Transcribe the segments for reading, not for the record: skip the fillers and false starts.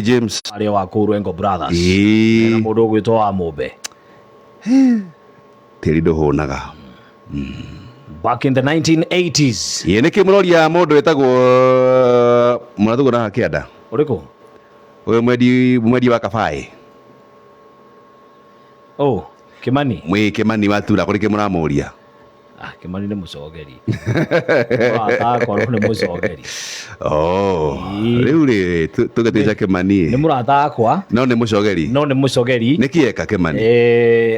James. Arĩa wa kũu Rwengo Brothers. Na mũndũ ũgwĩtwo wa Mũmbe. Tĩri ndũhũnaga. Back in the 1980s. Ĩĩ, nĩkĩ mũroria mũndũ wĩtagwo mũrathugo na kĩanda? Ũrĩkũ? Ũyũ mwendi wa kabaĩ. Oh, Kimani. Mwĩ Kimani wa Tura, kũrĩ kĩ mũramũria? Ah, Kimani nĩ mũcogeri. Mũrata akwa nĩ mũcogeri. Oh, rĩu rĩ tũgĩtuĩca Kimani. Nĩ mũrata wakwa. No nĩ mũcogeri. No nĩ mũcogeri. Nĩkĩ eka Kimani?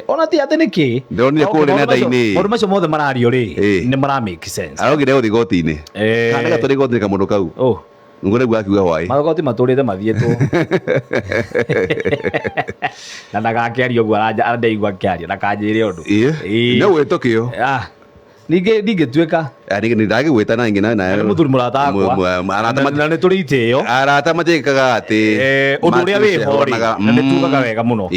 Ona ti atĩ nĩkĩ. Ndĩronire kũrĩa nenda-inĩ. Maũndũ macio mothe marario rĩ, nĩ mara make sense. Araugire gũthiĩ igoti-inĩ. Kana gatware igoti-inĩ kamũndũ kau. Oh. Nĩguo rĩu akiuga hwaĩ. Magoti matũrĩte mathiĩtwo. Na ndagakĩaria ũguo arandaigua akĩaria, ndakanjĩre ũndũ. Ĩĩ. No wĩtũkio. Ah. Ningĩ ndingĩtuĩka. Ndagĩgwĩta na ingĩ na Nĩ mũthuri mũrata wakwa. Na nĩ tũrĩ itĩo. Arata matiĩkaga atĩ. Ũndũ ũrĩa wĩho rĩ, na nĩ tugaga wega mũno.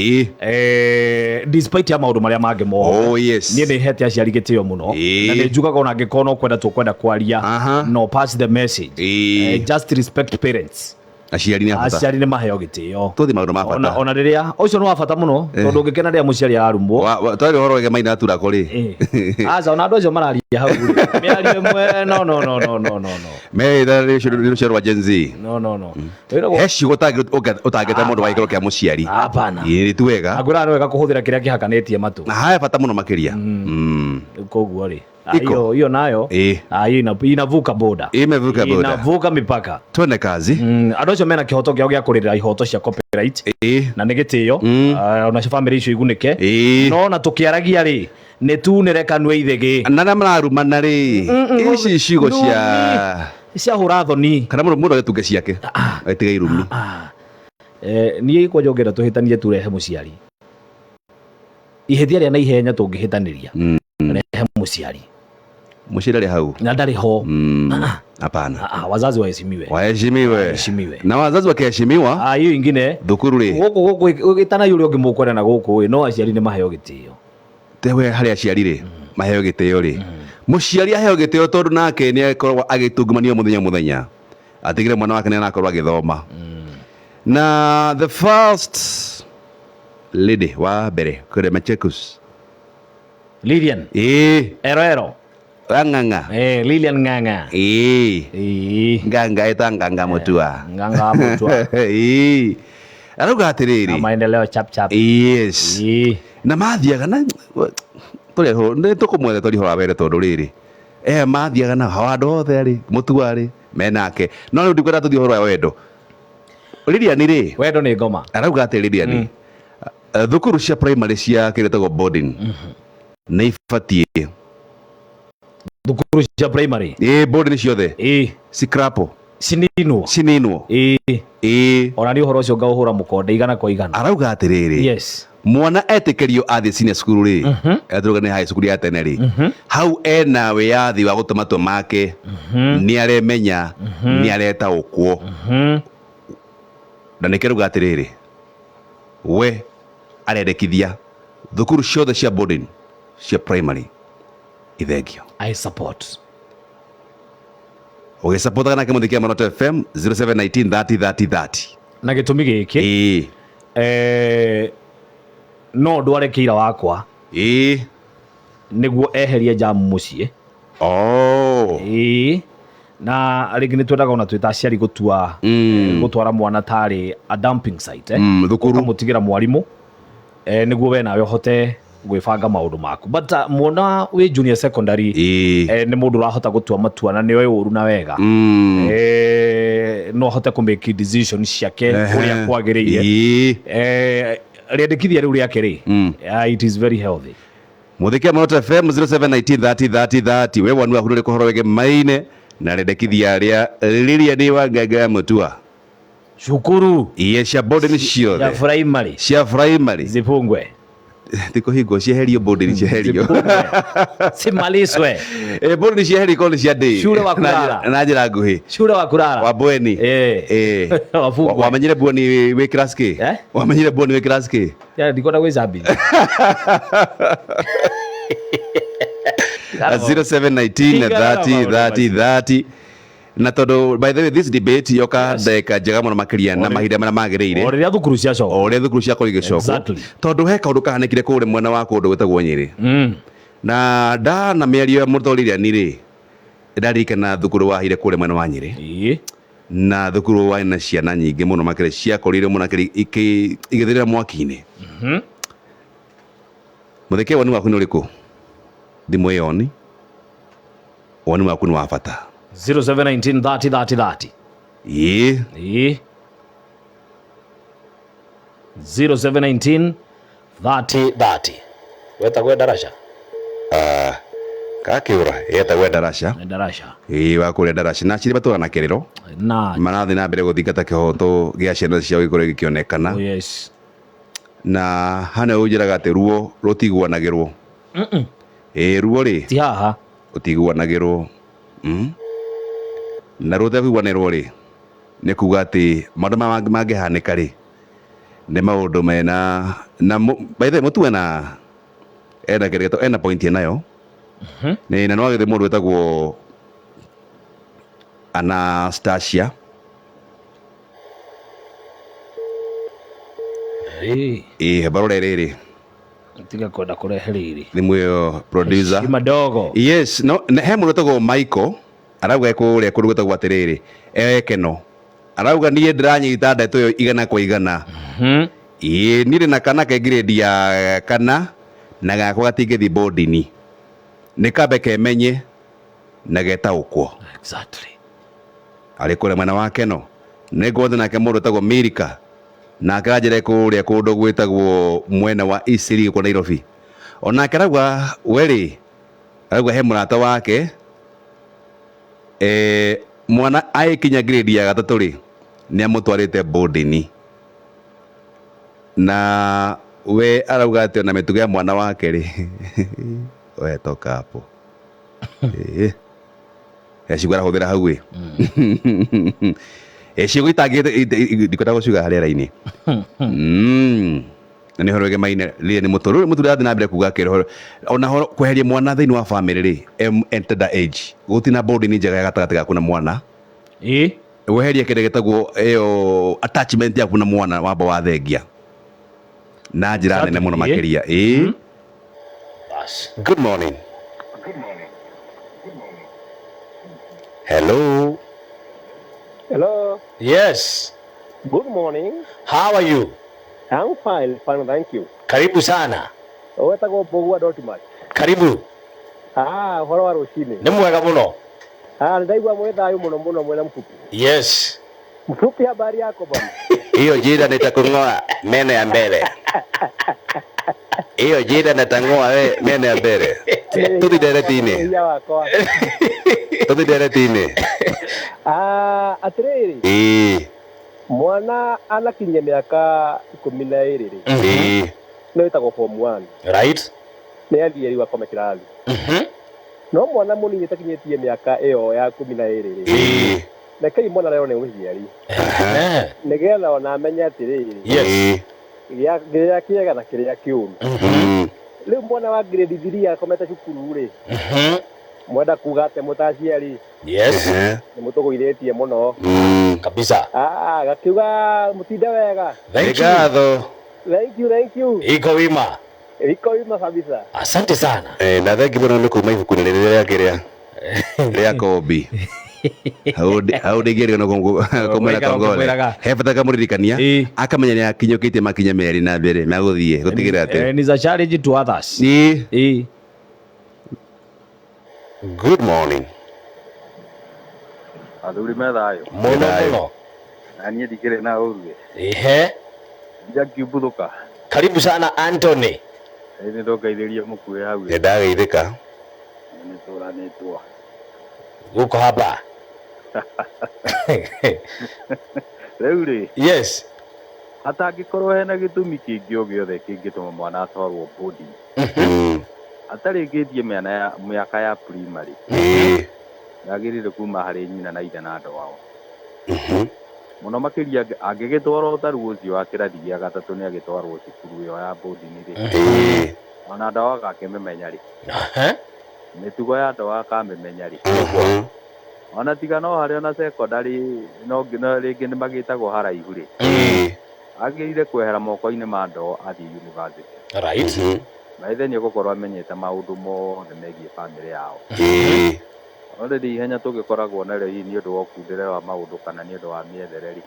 Despite ya maũndũ marĩa mangĩ mothe. Oh, yes. Niĩ nĩ hete aciari gĩtĩo mũno. Na nĩ njugaga ona angĩkorwo no kwenda tũkwenda kwaria. No pass the message. Just respect parents. Aciari nĩ a bata. Aciari nĩ maheo gĩtĩo. Tũthiĩ maũndũ ma bata. Ona rĩrĩa ũcio nĩ wa bata mũno tondũ ũngĩkena rĩrĩa mũciari ararumwo. Twarĩ ũhoro wĩgiĩ Maina Turako rĩ. Aca ona andũ acio mararia hau rĩ. Mĩario ĩmwe no no no no no no no. Meitha rĩ rũciaro rwa Gen Z. No no no. He ciugo ũtangĩta mũndũ wa gĩkĩro kĩa mũciari. Hapana. Ĩĩ ti wega. Ngwĩraga nĩ wega kũhũthĩra kĩrĩa kĩhakanĩtie matũ. Na haya bata mũno makĩria. Koguo rĩ. Iko. Hiyo hiyo nayo. Hiyo inavuka boda. Imevuka boda. Inavuka mipaka. Twende kazi. Andũ acio mena kĩhoto kĩao gĩa kũrĩrĩra ihoto cia copyright. Na nĩ gĩtĩo. Onacio family icio igunĩke. No na tũkĩaragia rĩ, nĩ tunĩre kanua ithĩgĩ. Na arĩa mararumana rĩ, ici ciugo cia cia hũra thoni. Kana mũndũ agĩtunge ciake. Agĩtiga irumi. Niĩ kwanja ũngĩenda tũhĩtanie tu rehe mũciari. Ihĩtia rĩa na ihenya tũngĩhĩtanĩria. Rehe mũciari. Mũciari arĩ hau. Na ndarĩ ho. Hapana. Wazazi waheshimiwe. Waheshimiwe. Waheshimiwe. Na wazazi wakiheshimiwa. Hiyo ingine. Thukuru rĩ. Gũkũ gũkũ ĩtanagia ũrĩa ũngĩ mũkwenda na gũkũ ĩ, no aciari nĩ maheo gĩtĩo. Tewe harĩ aciari rĩ, maheo gĩtĩo rĩ. Mũciari aheo gĩtĩo tondũ nake nĩ akoragwo agĩtungumanio mũthenya mũthenya. Atigĩre mwana wake nĩ arakorwo agĩthoma. Na the first lady wa mbere kũrĩa Machakos. Lilian. Ero ero. Ng'ang'a. Lilian Ng'ang'a. Ng'ang'a eta Ng'ang'a Mutua. Ng'ang'a Mutua. Arauga atĩrĩrĩ. Na maendeleo chap chap. Yes. Na mathiaga na tũrĩa nĩ tũkũmwetha tũrĩ hora were tondũ rĩrĩ. Mathiaga na hao andũ othe arĩ Mutua rĩ menake. No rĩu ndikwenda tũthiĩ ũhoro wa wendo. Lilian rĩ. Wendo nĩ ngoma. Arauga atĩ Lilian. Thukuru cia primary cia kĩrĩa gĩtagwo boarding. Nĩ ibatiĩ. Thukuru cia primary. Boarding ciothe. Cikrapo. Cininwo. Cininwo. Ona nĩ ũhoro ũcio ngaũhũra mũkonde igana kwa igana. Arauga atĩrĩrĩ. Yes. Mwana etĩkĩrio athiĩ senior school rĩ. Etũrũga nĩ high school ya tene rĩ. Hau ena wĩyathi wa gũtua matua make. Nĩ aremenya, nĩ aretaũkwo. Na nĩkĩo arauga atĩrĩrĩ. We arendekithia thukuru ciothe cia boarding cia primary ithengio. I support. Ũgĩsupportaga nake mũthiki wa Manoto FM 0719 30 30 30. Na gĩtũmi gĩkĩ. No ndware kĩira wakwa. Nĩguo eherie jamu mũciĩ. Na rĩngĩ nĩ twendaga ona twĩ ta aciari gũtua, gũtwara mwana tarĩ a dumping site, Thukuru. Ũkamũtigĩra mwarimũ, nĩguo we nawe ũhote gwĩbanga maũndũ maku. But mwana wĩ junior secondary, nĩ mũndũ ũrahota gũtua matua na nĩoĩ ũru na wega. No ahote kũ make decision ciake ũrĩa kwagĩrĩire. Rĩendekithia rĩu rĩake rĩ, it is very healthy. Mũthiki wa Manoto FM 0719 30 30 30. We wanu waku nĩ ũhoro wĩgiĩ Maine na rĩendekithia rĩa Lilian wa Nganga ya Mutua. Cukuru. Iye cia boarding ciothe. Cia primary. Cia primary. Zipungwe. Ti kũhingwo, cieherio boarding, cieherio. Simaliswe. Boarding cieherio korwo nĩ cia day. Shule wa kulala. Na njĩra nguhĩ. Shule wa kulala. Wa bweni. Wafungwe. Wamenyire bweni wĩ class kĩ? Wamenyire bweni wĩ class kĩ? Ya, ndikwenda gwĩcambithia. 0719 30 30 30. Na tondũ by the way this debate yoka ndagĩka njega mũno makĩria na mahinda marĩa magĩrĩire. O rĩrĩa thukuru ciacoka. O ũrĩa thukuru ciakorwo igĩcokwo. Tondũ he kaũndũ kahanĩkire kũrĩa mwena wa kũndũ gwĩtagwo Nyĩrĩ. Na ndana mĩario ya mũtũrĩrani rĩ, ndarikana thukuru wahire kũrĩa mwena wa Nyĩrĩ. Na thukuru warĩ na ciana nyingĩ mũno makĩria ciakorirwo mũno makĩria igĩthirĩra mwaki-inĩ. Mũtheke, woni waku nĩ ũrĩkũ? Thimũ ĩyo ni woni waku nĩ wa bata. 0719 30 30 30. Ĩĩ. Ĩĩ. 0719 30 30. Wetagwo Ndarasha. Kakĩũra yetagwo Ndarasha. Ndarasha. Ĩĩ, wa kũrĩa Ndarasha na cirĩ matũra na kĩrĩro Na marathiĩ na mbere gũthingata kĩhoto gĩa ciana ciao gĩkorwo gĩkĩonekana. Oh, yes. Na hana ũnjĩraga atĩ ruo rũtiguanagĩrwo. Ĩĩ, ruo rĩ Ti haha. Rũtiguanagĩrwo. Na rũtekũiguanĩrwo rĩ, nĩ kuga atĩ maũndũ maya mangĩhanĩka rĩ, nĩ maũndũ mena na by the way mũtu ena kĩrĩa gĩtagwo- ena point enayo. Nĩ na no agĩthĩ mũndũ wĩtagwo Anastasia. Ĩĩ. Ĩĩ, barore rĩrĩ. Tiga kwenda kũrehe rĩrĩ. Thimũ ĩyo, producer. Heshima dogo. Yes, no he mũndũ wĩtagwo Michael arauga kũrĩa kũndũ gwĩtagwo atĩrĩrĩ ekeno arauga niĩ ndĩranyita ndeto ĩyo igana kwa igana. Ĩĩ, niĩ ndĩ na kana ke grade ya kana na gakwa gatingĩthiĩ boarding, nĩ kambe kemenye na getaũkwo. Arĩ kũrĩa mwena wa Keno. Nĩ nguona nake mũndũ wĩtagwo Milika nake aranjĩra kũrĩa kũndũ gwĩtagwo mwena wa Eastleigh gũkũ Nairobi, onake arauga we rĩ, arauga he mũrata wake mwana agĩkinya grade ya gatatũ rĩ, nĩ amũtwarĩte boarding, na we arauga atĩ ona mĩtugo ya mwana wake rĩ, we toka hapo. Ĩĩ. He ciugo arahũthĩra hau ĩ. Ĩ ciugo itangĩ ndikwenda gũciuga rĩera-inĩ. Na nĩ ũhoro wĩgemaine rĩrĩ nĩ mũtũrũ mũtũrũ arathiĩ na mbere kuga akĩra ona horo kweheria mwana thĩinĩ wa family rĩ, at that age gũtirĩ na bonding njega ya gatagatĩ gaku na mwana. Weherie kĩndũ gĩtagwo ĩyo attachment yaku na mwana wamba wathengia na njĩra nene mũno makĩria. Ĩĩ. Bas. Good morning. Hello. Hello. Yes. Good morning. How are you? I'm fine, fine, thank you. Karibu sana. Wetagwo Mbũgua Dotmat. Karibu. Ah, ũhoro wa rũcinĩ. Nĩ mwega mũno. Ah, nĩndaigua mwĩ thayũ mũno mũno mwena Mfupi. Yes. Mfupi, habari yako bwana? Hiyo jira nitakung'oa meno ya mbele. Hiyo jira nitang'oa we meno ya mbele. Tuthi ndereti-inĩ. Hinya wakwa. Tuthi ndereti-inĩ. Ah, atĩrĩrĩ, Ĩĩ. mwana anakinyia mĩaka 12 rĩ, Ĩĩ. nĩ wĩtagwo form one. Nĩ athiĩ rĩu akome kĩrathi. No mwana mũnini ũtakinyĩtie mĩaka ĩyo ya 12 rĩ, rekei mwana arerwo nĩ mũciari. Nĩgetha ona amenye atĩrĩrĩ, kĩrĩa kĩega na kĩrĩa kĩũru. Rĩu mwana wa grade 3 akomete cukuru rĩ, mwenda kuga atĩ mũtaciari nĩ mũtũgũithĩtie mũno. Kabisa. Ah, gakiuga mũtinde wega. Thank you. Ngatho. Thank you, thank you. Iko wima. Iko wima kabisa. Asante sana. Na thengi mũno nĩ kuma ibuku-inĩ rĩrĩa rĩa kĩrĩa rĩa Kombi. Hau ndingĩrigwo kũmwĩra Ũkĩmwĩraga, Kongole. ũkĩmwĩraga. He bata kamũririkania akamenya nĩ akinyũkĩtie makinya merĩ na mbere magũthiĩ gũtigĩrĩra atĩ And is a challenge to others. Ĩĩ. Good morning. Athuri me thayũ. Mũno Thayũ. mũno. Na niĩ ndikĩrĩ na ũru. Ehe. Njakiumbũthũka. Karibu sana, Anthony. Nĩ ndongeithĩrie mũkuĩ hau. Nĩ ndageithĩka. Nĩ tũranĩtwo. Guko hapa. Rĩu rĩ, hatangĩkorwo hena gĩtũmi kĩngĩ o gĩothe kĩngĩtũma mwana atwarwo boarding atarĩkĩtie mĩaka ya primary, yagĩrĩire kuma harĩ nyina na ithe na andũ ao mũno makĩria angĩgĩtwarwo ta rĩu ũcio wa kĩrathi gĩa gatatũ nĩ agĩtwarwo cukuru ĩyo ya boarding rĩ, ona andũ ao agakĩmĩmenya rĩ, mĩtugo ya andũ ao akamĩmenya rĩ. Ona tiga no harĩ ona secondary no no rĩngĩ nĩ magĩtagwo haraihu rĩ. Agĩrĩire kwehera moko-inĩ ma andũ athiĩ university. Maithe nĩ ũgũkorwo amenyete maũndũ mothe megiĩ bamĩrĩ yao. No rĩrĩ ihenya tũgĩkoragwo narĩo hihi nĩ ũndũ wa ũkundĩre wa maũndũ kana nĩ ũndũ wa mĩethere rĩ.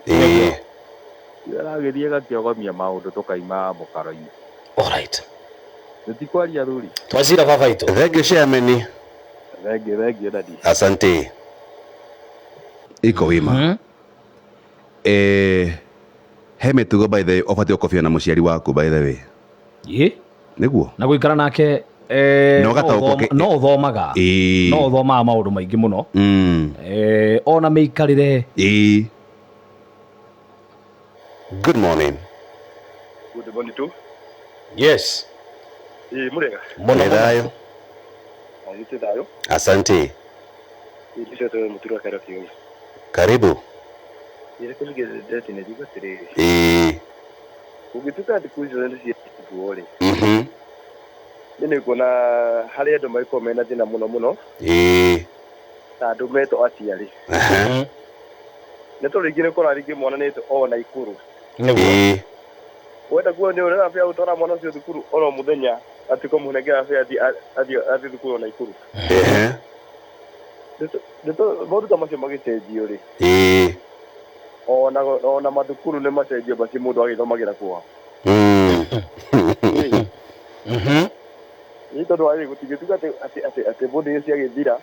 Aragĩthiĩ agakĩogomia maũndũ tũkaima mũkaro-inĩ. Alright. Tũtikwaria thuri. Twacira baba itũ. Thank you chairman. Thank you, thank you daddy. Asante. Iko wima. He mĩtugo by the way ũbatiĩ gũkobio na mũciari waku by the way. Ĩ? Nĩguo. Na gũikara nake No gataũkũ no ũthomaga. No ũthomaga maũndũ maingĩ mũno. Ona mĩikarĩre. Good morning. Good morning too. Yes. Murega. Mũno Nĩ thayũ. Nĩ thayũ. Asante. Ndicete mũturo wa Kairobi. Karibu. Reke ningĩendete nĩ njuge atĩrĩrĩ. Ũngĩtuĩka thikũ icio nĩ ciakuo rĩ. Niĩ nĩ nguona harĩ andũ magĩkorwo mena thĩna mũno mũno. Na andũ metwo aciari. Nĩ tondũ rĩngĩ nĩ ũkoraga rĩngĩ mwana nĩ etwo o Naikuru. Nĩguo. Wenda kuo nĩ ũrĩa bĩa gũtwara mwana ũcio thukuru oro mũthenya atĩ kũmũnengera bĩa athiĩ thukuru o Naikuru. Maũndũ ta macio magĩcenjio rĩ. Ona mathukuru nĩ macenjio basi mũndũ agĩthomagĩra kwao. Nĩ tondũ wa rĩrĩ gũtingĩtuĩka atĩ bũndĩ icio ciagĩthira.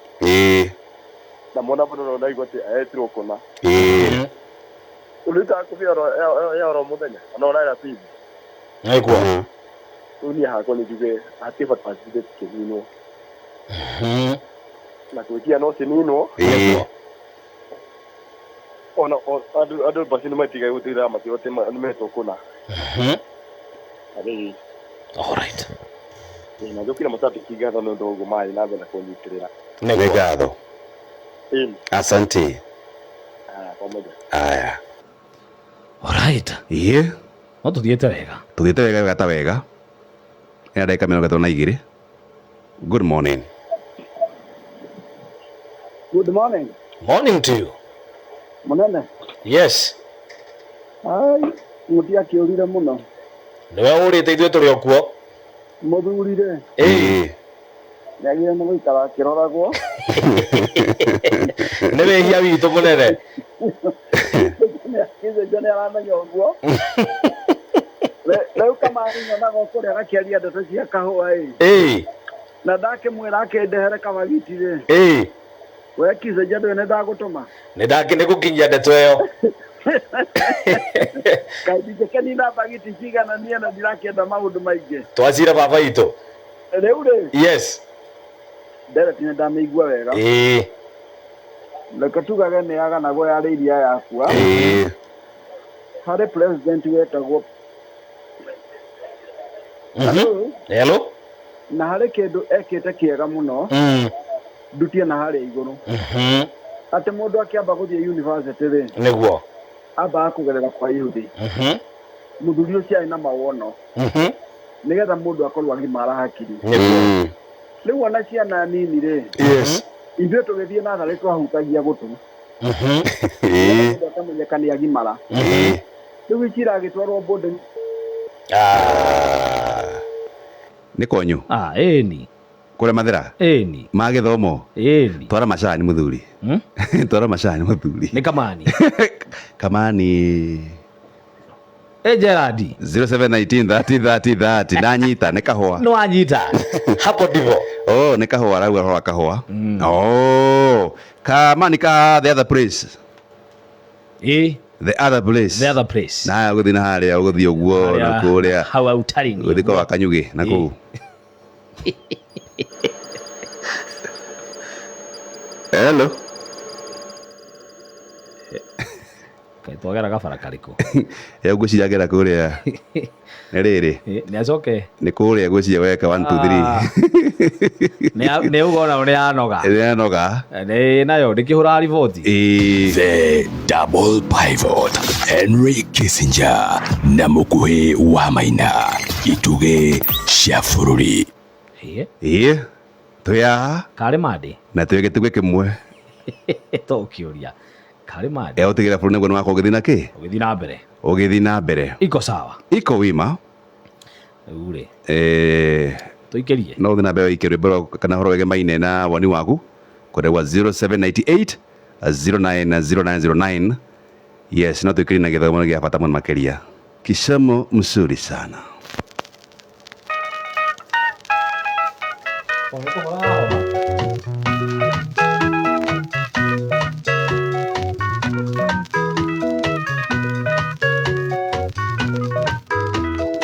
Na mwana bado no ndaigua atĩ aretirwo kũna. Ũrutaga kũbia ya oro mũthenya ona ũraira bithi. Nĩguo. Rĩu niĩ hakwa nĩ njuge hatirĩ bata cithie cikĩninwo. Na gwĩtia no cininwo. Ona andũ basi nĩ matigaga gũtigĩrĩra matigwo atĩ nĩ metwo kũna. Arĩi. Alright. Na njũkire macambĩki ngatho nĩ ũndũ wa ũguo marĩ na mbere na kũnyitĩrĩra. Nĩ ngatho. Asante. Pamoja. Aya. Alright. Iye. No tuthiĩte wega. Tuthiĩte wega wega ta wega. Ĩna ndagĩka 32. Good morning. Good morning. Morning to you. Munene. Yes. Ai, mũtiakĩũrire mũno. Nĩwe ũrĩte ithuĩ tũrĩ o kuo. Mũthurire. Nĩagĩrĩire nĩ gũikara akĩroragwo. Nĩ wĩhia witũ mũnene. Kĩcenjia nĩ aramenya ũguo. Rĩu Kamani nyonaga kũrĩa agakĩaria ndeto cia kahũa ĩ. Na ndakĩmwĩra akĩndehere kabagiti rĩ. We Kĩcenjia ndũĩ nĩ ndagũtũma. Nĩ ndakĩnĩgũkinyia ndeto ĩyo. Kaĩ ndingĩkenina bagiti cigana niĩ na ndirakĩenda maũndũ maingĩ. Twacira baba itũ. Rĩu rĩ. Yes. Ndereti nĩ ndamĩigua wega. Reke tugage nĩ yaganagwo yarĩ iria yakua. Harĩ president wetagwo. Hello. Na harĩ kĩndũ ekĩte kĩega mũno. Ndutie na harĩa igũrũ. Atĩ mũndũ akĩamba gũthiĩ university rĩ. Nĩguo. Ambaga kũgerera kwa yuthi. Mũthuri ũcio arĩ na mawono. Nĩgetha mũndũ akorwo agimara hakiri. Nĩguo. Rĩu ona ciana nini rĩ. Yes. Ithuĩ tũgĩthiĩ natharĩ twahutagia gũtũ. Mũndũ akamenyeka nĩ agimara. Rĩu ici iragĩtwarwo boarding. Nĩ konyo. Ĩni. Kũrĩa Mathĩra? Ĩni. Ma gĩthomo? Ĩni. Twara macani mũthuri. Twara macani mũthuri. Nĩ Kamani. Kamani. Gerard. 0719 30 30 30. Ndanyita nĩ kahũa. Nĩ wanyita. Hapo ndivyo. Oh, nĩ kahũa arauga rora kahũa. Oh, Kamani ka the other place. The other place. The other place. Na gũthiĩ na harĩa ũgũthiĩ ũguo na kũrĩa. Hau autarini. Gũthiĩ kwa Kanyugĩ na kũu. Hello. Kaĩ twagera gabara karĩkũ? Ngwĩciria agera kũrĩa. Nĩ rĩrĩ. Nĩ acoke. Nĩ kũrĩa ngwĩciria weka 1 2 3. Nĩ ũgona nĩ anoga. Nĩ anoga. Nĩ nayo ndĩkĩhũraga riboti. The Double Pivot, Henry Kissinger na Mũkuhĩ wa Maina, itugĩ cia bũrũri. Ĩĩ. Twĩ haha. Karĩ mandĩ. Na twĩ gĩtugĩ kĩmwe. To kĩũria karĩ mandi. Egũtigĩrĩra bũrũri naguo nĩ wakorwo ũgĩthiĩ na kĩ? Ũgĩthiĩ na mbere. Ũgĩthiĩ na mbere. Iko sawa. Iko wima. Rĩu rĩ. Eh, Tũikĩrie. No ũthiĩ na mbere ũikie rwĩmbo kana ũhoro wĩgemaine na woni waku kũrĩ 0798 090909. Yes, no tuikĩrie na gĩthomo gĩa bata mũno makĩria, kisomo mzuri sana.